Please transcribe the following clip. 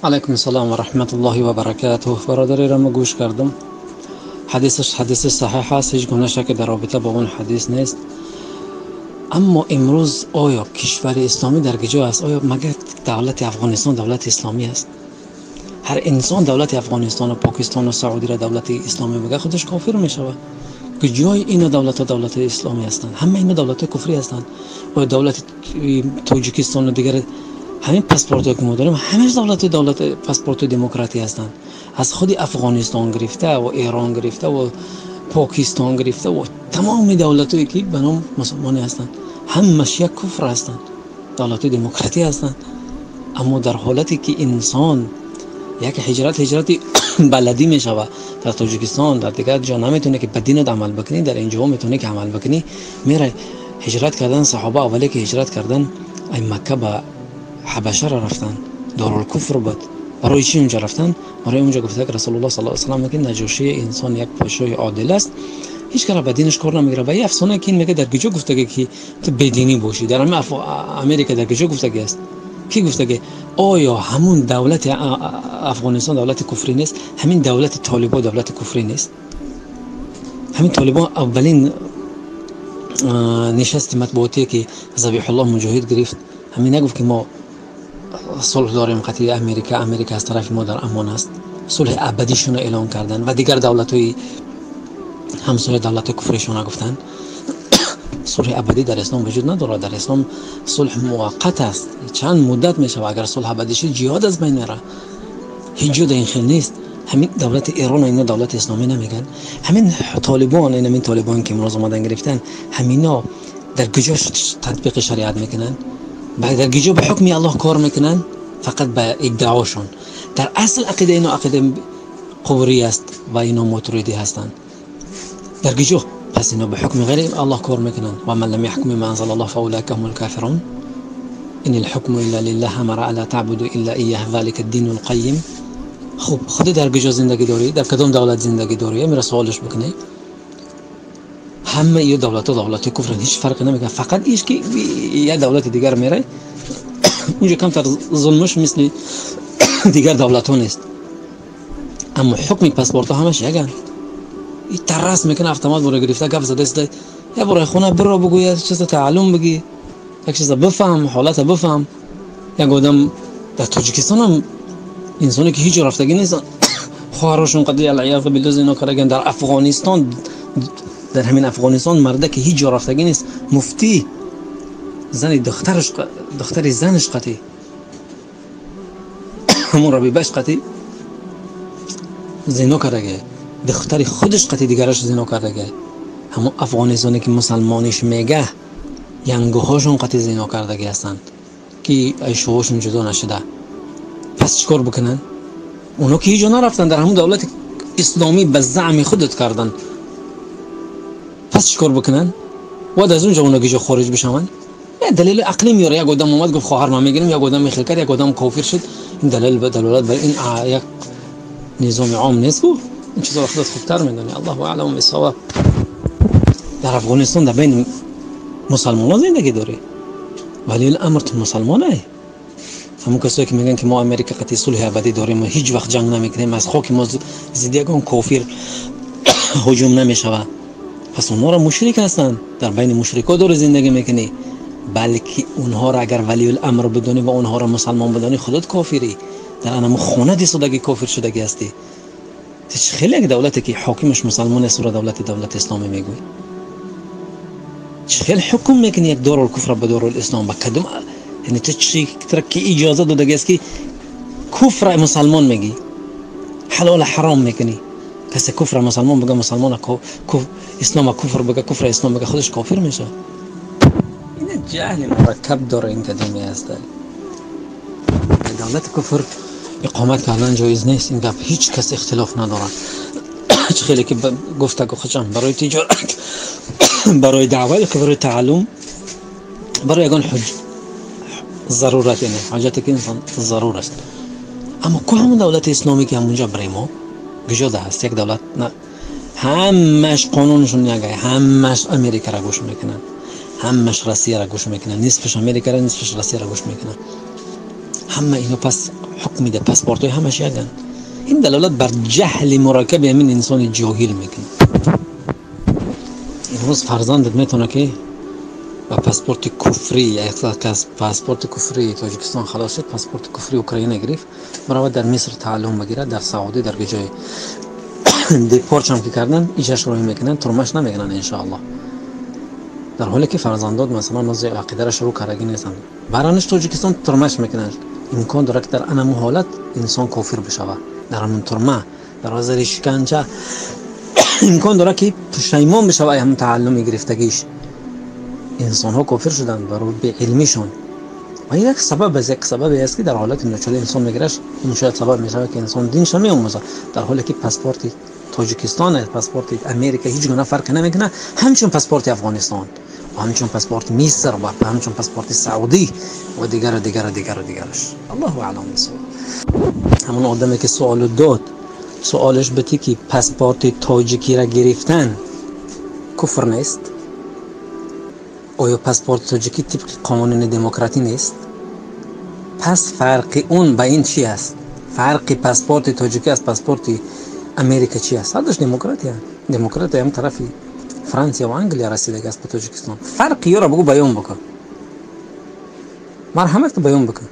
Алайкум салом ва раҳматуллоҳи ва баракатуҳ. Бародариро мо гӯш кардам. Ҳадисаш ҳадиси саҳеҳ аст, ҳеҷ гуна шаке дар робита бо он ҳадис нест. Аммо имрӯз оё кишвари исломӣ дар куҷо аст? Оё магар давлати Афғонистон давлати исломӣ аст? Ҳар инсон давлати Афғонистон ва Покистон ва Саудиро давлати исломӣ бигӯяд, худаш кофир мешавад. Куҷои ино давлатҳо давлати исломӣ ҳастанд? Ҳама ино давлатҳои куфрӣ ҳастанд. Оё давлати Тоҷикистон ва дигар ҳамин паспортҳое ки мо дорем, ҳамааш давлати паспорти демократӣ ҳастанд. Аз худи Афғонистон гирифта ва Эрон гирифта ва Покистон гирифта ва тамоми давлатҳое ки ба номи мусулмонӣ ҳастанд, ҳамааш як куфр ҳастанд, давлатҳои демократӣ ҳастанд. Аммо дар ҳолате ки инсон як ҳиҷрати баладӣ мешавад, дар Тоҷикистон, дар дигар ҷо наметавонӣ ки ба динат амал бикунӣ, дар ин ҷо метавонӣ ки амал бикунӣ. Мерай ҳиҷрат кардан, саҳоба аввале ки ҳиҷрат кардан ай Макка ба Ҳабаша рафтан, Дорулкуфр буд. Барои чӣ унҷо рафтан? Барои унҷо гуфта ки Расулуллоҳ саллаллоҳу алайҳи васаллам мегӯяд Наҷошӣ инсон як подшоҳи одил аст, ҳеҷ кара ба динаш кор намегирад. Ва ин афсона ки ин мегӯяд дар куҷо гуфтагӣ ки ту бединӣ бошӣ? Дар ҳамин Америка дар куҷо гуфтагӣ аст? Кӣ гуфтагӣ? Оё ҳамун давлати Афғонистон давлати куфрӣ нест? Ҳамин давлати толибо давлати куфрӣ нест? Ҳамин толибон аввалин нишасти матбуотие ки Забиҳуллоҳ Муҷоҳид гирифт, ҳамин нагуфт ки мо сулҳ дорем қатъи Америка, Америка аз тарафи мо дар амон аст. Сулҳи абадишонро эълон карданд ва дигар давлатҳои ҳамсоя, давлатҳои куфришона гуфтанд. Сулҳи абадӣ дар ислом вуҷуд надорад. Дар ислом сулҳ муваққат аст, чанд муддат мешавад. Агар сулҳ абадӣ шуд, ҷиҳод аз байн меравад. Ҳеҷ ҷо дар ин хел нест. Ҳамин давлати Эрон ино давлати исломӣ намегӯянд. Ҳамин толибон, ин толибон ки имрӯз омадан гирифтан, ҳамино дар куҷо татбиқи шариат мекунанд? Дар куҷо ба ҳукми Аллоҳ кор мекунанд? Фақат ба иддаошон. Дар асл ақидаи ино ақидаи қубурӣ аст ва ино мотуридӣ ҳастанд. Дар куҷо? Пас ино ба ҳукми ғайри Аллоҳ кор мекунанд. Ва ман лам яҳкум бима анзала Аллоҳ фаулайка ҳумул кофирун. Инил ҳукму илла лиллаҳ амара алла таъбуду илла ияҳ залика динул қаййим. Хуб, худ дар куҷо зиндагӣ дорӣ? Дар кадом давлат зиндагӣ дорӣ? Амира суолаш бикунӣ. Ҳама ин давлатҳо давлатҳои куфранд, ҳеҷ фарқе намекунад. Фақат иш ки як давлати дигар мерай, унҷо камтар зулмаш мисли дигар давлатҳо нест. Аммо ҳукми паспортҳо ҳамаш яган. И тарас мекунад, автомат бора гирифта гап зада истода. Як бора хона биро бигӯ, як чиза таълум бигӣ, як чиза бифаҳм, ҳолата бифаҳм. Як одам дар Тоҷикистон ҳам инсоне ки ҳеҷ ҷо рафтагӣ нест, хоҳарошон қадри алайҳи биллоҳ зино кардаган. Дар Афғонистон, дар ҳамин Афғонистон марда ки ҳеҷ ҷо рафтагӣ нест, муфтӣ зани духтараш, духтари занаш қатӣ, ҳамон рабибаш қатӣ зино кардагӣ, духтари худаш қатӣ дигараш зино кардагӣ. Ҳамон афғонистоне ки мусалмониш мега, янгуҳошон қатӣ зино кардагӣ ҳастанд ки айшуҳошон ҷудо нашуда. Пас чӣ кор бикунанд? Оно ки ҳеҷ ҷо нарафтанд, дар ҳамон давлати исломӣ ба заъми худат карданд. Пас чӣ кор бикунанд? Бояд аз он ҷо оно ки ҷо хориҷ бишаванд. Далели ақлӣ меорад. Як одам омад гуфт хоҳар ман мегирам, як одам мехел кард, як одам кофир шуд. Ин далел ба далолат бар ин як низоми ом нест ку. Ин чизро худат хубтар медонӣ. Аллоҳу аълам биссавоб. Дар Афғонистон дар байни мусалмонон зиндагӣ дорӣ, валиул амр ту мусалмонай. Ҳамон касое ки мегӯянд ки мо Америка қатъи сулҳи абадӣ дорем ва ҳеҷ вақт ҷанг намекунем, аз хоки мо зидди ягон кофир ҳуҷум намешавад, пас онҳоро мушрик ҳастанд. Дар байни мушрикҳо дорӣ зиндагӣ мекунӣ, балки онҳоро агар валиул амр бидонӣ ва онҳоро мусалмон бидонӣ, худат кофирӣ. Дар анаму хона дисодагӣ кофир шудагӣ ҳастӣ. Ту чӣ хеле як давлате ки ҳокимаш мусалмон аст, ӯро давлати исломӣ мегӯӣ? Чӣ хел ҳукм мекунӣ як дорулкуфра ба дорулислом? Ба кадом, яъне ту чӣ ки иҷоза додагӣ аст ки куфра мусалмон мегӣ, ҳалола ҳаром мекунӣ? Касе куфра мусалмон бага, мусалмона ислома куфр бага, куфра ислом бага, худаш кофир мешавад. Ин ҷаҳли мураккаб дора ин кадоме аст. Давлати куфр иқомат кардан ҷоиз нест. Ин гап ҳеҷ кас ихтилоф надорад. Чӣ хеле ки гуфтагу худшам барои тиҷорат, барои даъва ё ки барои тааллум, барои ягон ҳуҷ зарурат, яъне ҳоҷате ки инсон зарур аст. Аммо ку ҳамон давлати исломӣ ки ҳамонҷо барои мо куҷо ҳаст? Як давлат на, ҳамаш қонуншон яга, ҳамаш Америкаро гӯш мекунанд, ҳамаш Россияро гӯш мекунанд, нисфаш Америкаро, нисфаш Россияро гӯш мекунанд. Ҳама ино пас ҳукм медиҳад, паспортҳои ҳамаш яканд. Ин далолат бар ҷаҳли мураккаби ҳамин инсони ҷоҳил мекунад. Имрӯз фарзандат метавонад, ки ба паспорти куфрӣ, аз паспорти куфрии Тоҷикистон халос шуд, паспорти куфрии Украина гирифт, баравад, дар Миср таълум бигирад, дар Саудӣ, дар ҷое депорт шам ки кардан, ичаш роҳӣ мекунанд, турмаш намекунанд, иншоаллоҳ. Дар ҳоле ки фарзандот, масалан, нози ақидаро шурӯъ кардагӣ нестанд, баранаш Тоҷикистон, турмаш мекунанд. Имкон дорад, ки дар анаму ҳолат инсон кофир бишавад. Дар ҳамун турма, дар вазари шиканҷа, имкон дорад, ки пушаймон бишавад ҳамун тааллуми гирифтагиш. Инсонҳо кофир шуданд барои беилмишон ва ин як сабаб аст, як сабабе аст, ки дар ҳолати ночорӣ инсон мегираш. Ин шояд сабаб мешавад, ки инсон динша меомӯзад, дар ҳоле ки паспорти Тоҷикистон, паспорти Америка ҳеҷ гуна фарқе намекунад, ҳамчун паспорти Афғонистон ва ҳамчун паспорти Миср ва ҳамчун паспорти Саудӣ ва дигару дигару дигару дигараш. Аллоҳу аълам бисавоб. Ҳамон одаме, ки суолу дод, суолаш бити, ки паспорти тоҷикиро гирифтан куфр нест? Оё паспорти тоҷикӣ тибқи қонуни демократӣ нест? Пас фарқи он ба ин чи аст? Фарқи паспорти тоҷикӣ аз паспорти Америка чи аст? Ҳардуш демократия. Демократия ҳам тарафи Франсия ва Англия расидаги аст ба Тоҷикистон. Фарқи ёро бугӯ, баён бикун, марҳамат, ки баён бикун.